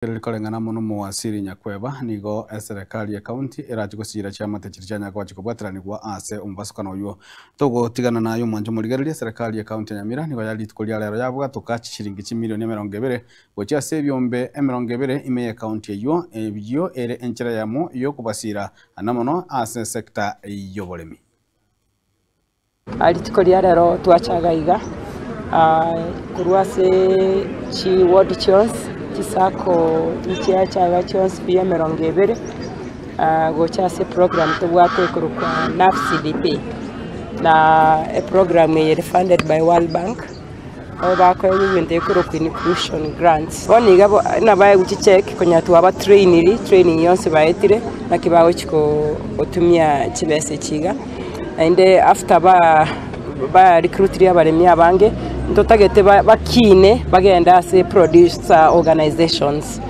Koreng'ana amo nomowasiri Nyakweba, nigo eserekari ye county erache gosiira chiamate chiria chianyare gochia kobwateranigwa ase omobasokano oywo. Togotigana naye omwancho omorigereria, eserekari ye county ya Nyamira nigo ya rituko ria rero yabwatoka chishiringi chimilioni 20 gochia ase ebiombe 20 ime ye county eywo, eyio ere enchera eyemo yokobasiira ande mono ase esector yoboremi. Rituko ria rero twacha iga korwa ase chiward chionsi, chisacco chiacha iga chionsi pi 20 gocha ase eprogram tobwate ekorokwa NAPCDP. Na eprogram eye ere funded by World Bank, nabo bakoegwa ebinto ekorokwa inclusion grants. Bono iga nabaegwe chicheque konya twabatrainiri, training yonsi baetire naki bagochi gotumia chibesa echi iga. Naende after ba ba recruitiri abaremi abange, ntotagete bakine bagende ase producer organisations.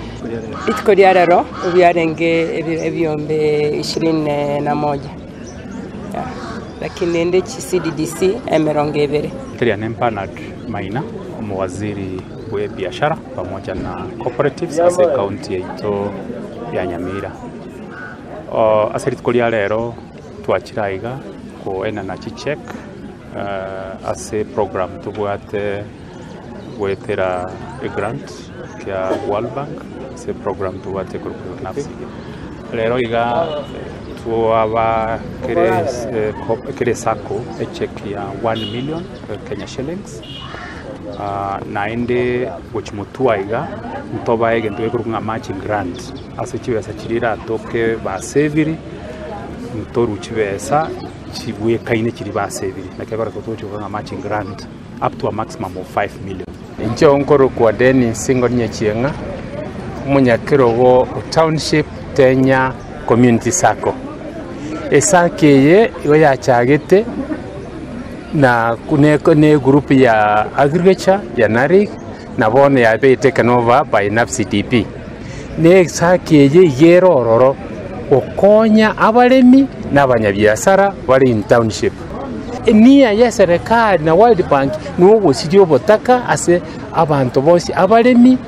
Rituko ria rero ebiarenge ebiombe 21 lakini rende chi CDDC 20. Riane Bernard Maina, omowaziri bwe ebiashara pamoja na cooperatives ase ekaunti yaito ya Nyamira. Ase rituko ria rero twachire aiga koenana chicheque ase eprogram tobwate goetera egrant kia World Bank ase eprogram tobwate ekorokwa NAPSI. Rero iga twaba kere kere esacco echeque ya 1 million Kenya shillings naende gochia motwe aiga ntobae egento gekorokwa ng'a matching grant ase chibesa chiria eratoke baseviri ntorwe chibesa chibwekaine chiria baseviri naki ekero togochia gokora ng'a matching grant up to a maximum of 5 million. Inche nkorokwa Dennis Ngonyechieng'a, omonyakerogo o Township Tenya Community Sacco. Esacco eye igo yachagete na ne egroup ya agriculture ya NARIC na bono yabeire taken over by NAPCDP. Ne esacco eye iga ere ororo gokonya abaremi na abanyabiasara bare in township. Enia y'eserekari na World Bank nogosiria obotaka ase abanto bonsi abaremi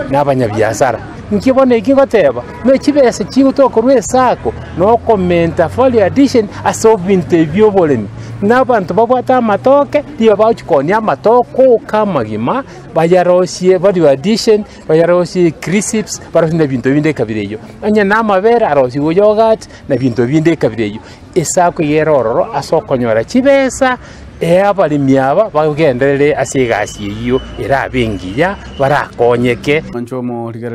na abanyabiasara. Inki bono eki ngoteba? Ng'a chibesa chigotoka korwa esako na okomenta value addition ase ebinto ebi bioboremi. Na abanto babwate amatoke, riba bagochia koonia amatoke oka amagima, bayarosie value addition, bayarosie crisps, barosie na ebinto binde ekabira eyio. Onye na amabere arosigwe yoghurt, na ebinto binde ekabira eyio. Esako iga ere ororo ase okonyora chibesa, ee abaremi aba bagenderere ase egasi eyio erabe engiya, barakonyeke. Mwanche omorigereria.